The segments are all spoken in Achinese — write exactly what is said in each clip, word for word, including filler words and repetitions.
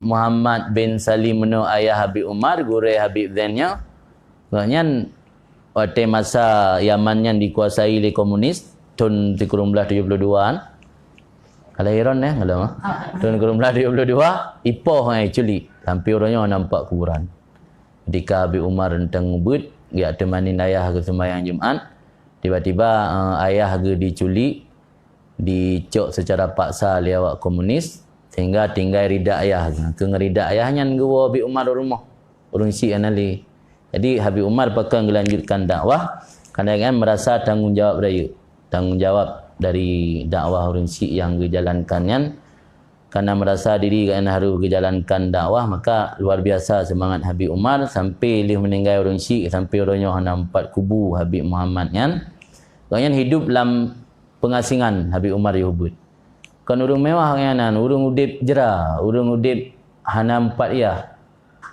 Muhammad bin Salim meunoe ayah Habib Umar, gurée Habib Zain nyoe. Gobnyan watée masa Yaman nyan dikuasai lé komunis, thon sikureueng blaih tujoh puluh dua an. Kalahiran, eh, kalau, ah. Thon sikureueng blaih tujoh puluh dua, ipoh, eh, culik. Sampai uroe nyoe hana nampak kuburan. Ketika Habib Umar teuntang ubit, geujak teumanin ayah geuh seumayang Jumat, tiba-tiba, eh, ayah geuh diculik, dicok secara paksa lé awak komunis, sehingga tinggai ridak ayah. Keu ngeuridak ayah nyan geuwoe Habib Umar u rumoh. Ureuëng syiek hana lé. Jadi, Habib Umar pakon geulanjutkan dakwah, karena gobnyan merasa tanggung jawab rayeuk. Tanggung jawab dari dakwah ureuëng syiek nyang geujalankan nyan, karena merasa diri gobnyan harus geujalankan dakwah, maka luar biasa semangat Habib Umar sampai lheueh meuninggai ureuëng syiek, sampai uroe nyoe hana meupat kubu Habib Muhammad nyan. Gobnyan hidup lam peungasingan Habib Umar yoh beuet. Kon ureuëng mewah gobnyan, ureuëng udeb jra, ureuëng udeb hana meupat yah.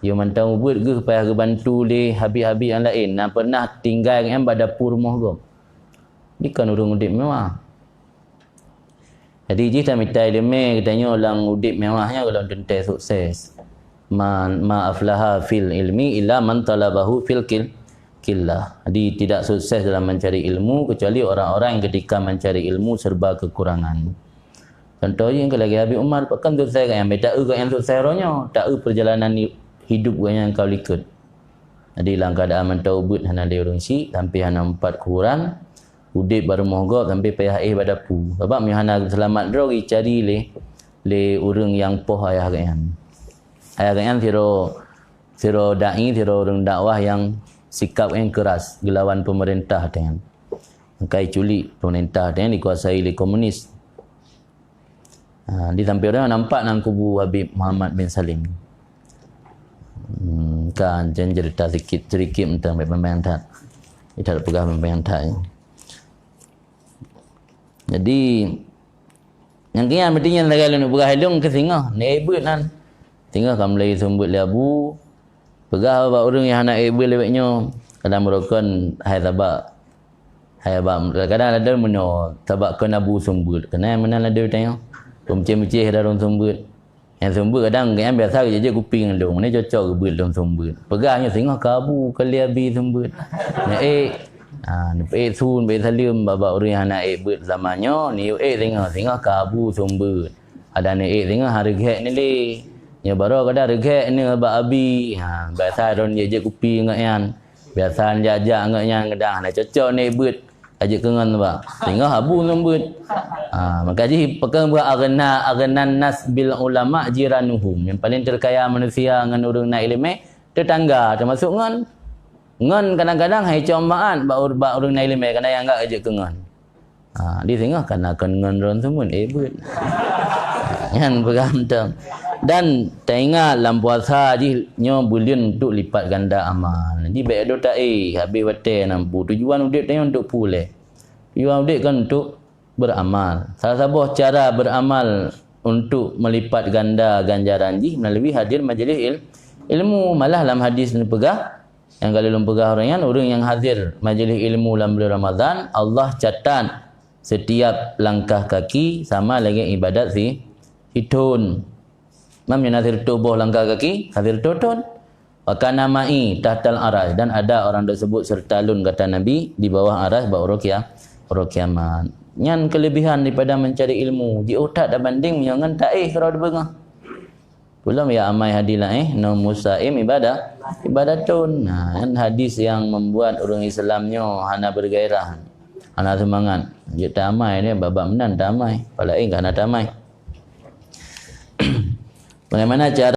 Yoh mantong ubeuet geuh payah geubantu lé habib-habib nyang laén, na pernah tinggai gobnyan bak dapu rumoh gob. Di kon ureuëng udeb mewah. Jadi jih tamita iéleumé geutanyoe lam udeb mewah nyoe gohlom teuntée sukses. Ma, ma aflaha fil ilmi illa man talabahu fil kil-, killah. Jadi tidak sukses dalam mencari ilmu kecuali orang-orang yang ketika mencari ilmu serba kekurangan. Contoh jih lagée Habib Umar, pakon sukses gobnyan, beda eu gobnyan sukses uroe nyoe, ta eu perjalanan hidup gobnyan ka likot. Jadi lam keadaan mantong ubeuet hana lé ureuëng syiek, sampai hana meupat kuburan, udeb bak rumoh gob sampai payah éh bak dapu. Sabab meunyoe hana seulamat droe geucari lé, lé ureuëng nyang poh ayah gobnyan. Ayah gobnyan sidroe, sidroe dai, sidroe ureuëng dakwah nyang sikap gobnyan keuras geulawan peumeurintah gobnyan. Maka iculik peumeurintah gobnyan dikuasai lé komunis. Ha, di sampai ureuëng nampak nan kubu Habib Muhammad bin Salim. Hmm, kan jen cerita sikit, sedikit mantong, baik pembang that. Kita peugah pembang that. Jadi, nyang kian meuti nyan lagée lôn peugah ilong keu singoh, ni beuet nan. Singoh ka mulai seumeubeuet lé Abu, peugah bak ureuëng nyang hana ék beuet lé awak nyoe, kadang meurokon hai sabak, hai sabak, kadang ladôm meunoe, sabak kon Abu seumeubeuet. Keunan meunan ladôm tanyoe. Peumeucéh-meucéh ladôm seumeubeuet. Nyang seumeubeuet kadang nyang biasa geujak-jak kupi ngon lôn. Ni cocok geubeuet lôn seumeubeuet. Peugah nyoe singoh ka Abu, ka lé Abi seumeubeuet. Nyoe ék, ha, neupeuék sun, peuék saleuem bak, bak ureuëng nyang hana ék beuet zaman nyoe, ni ék singoh, singoh ka Abu seumeubeuet. Ada ni ék singoh ha reugét ni lé. Nyoe baroe kadang reugét ni bak Abi. Ha, biasa droen jeuet-jeuet kupi ngon nyan. Biasa jak-jak ngon nyan kadang hana cocok ni beuet. Ka jeuet keu ngon bak. Singoh Abu ngon beuet. Ha, maka jih pekan buah aghna, aghnan nas bil ulama jiranuhum. Yang paling terkaya manusia ngon ureuëng na iéleumé, tetangga termasuk ngon. Ngon kadang-kadang hai cok maat bak ur-, bak ureuëng na iéleumé, kadang nyang anggap jeuet keu ngon. Ha, di singoh kana kon ngon ron seumeun, eh, beuet. Nyan peugah mantong. Dan taingat lam puasa jih nyoe buleuen untuk lipat ganda amal. Jadi bék do taéh, habéh watée nam pu. Tujuan udeb tanyoe untuk puléh. Tujuan udeb kan untuk beramal. Salah saboh cara beramal untuk melipat ganda ganjaran jih melalui hadir majlis il-, ilmu. Malah lam hadis neupeugah, nyang ka lôn peugah uroe nyan, ureuëng nyang hadir majlis ilmu lam buleuen Ramadhan, Allah catat setiap langkah kaki sama lagée ibadat si, sithon. Mam nyan na sireutôh boh langkah kaki, ka sireutôh thon. Wa kana ma'i tahtal arasy, dan ada orang tersebut serta lôn, kata Nabi, di bawah arasy bak uroe kia-, uroe kiamat. Nyan kelebihan daripada mencari ilmu, jiôh that tabanding meunyoe ngon taéh keudroe beungoh. Ulôn ya amai hadi laén, eh, nom musaim ibadah, ibadah thon. Nah, nyan hadis yang membuat ureuëng Islam nyoe hana bergairah, hana seumangat. Jeuet ta amai ni, babak meunan ta amai, palaén ka hana ta amai. Bagaimana cara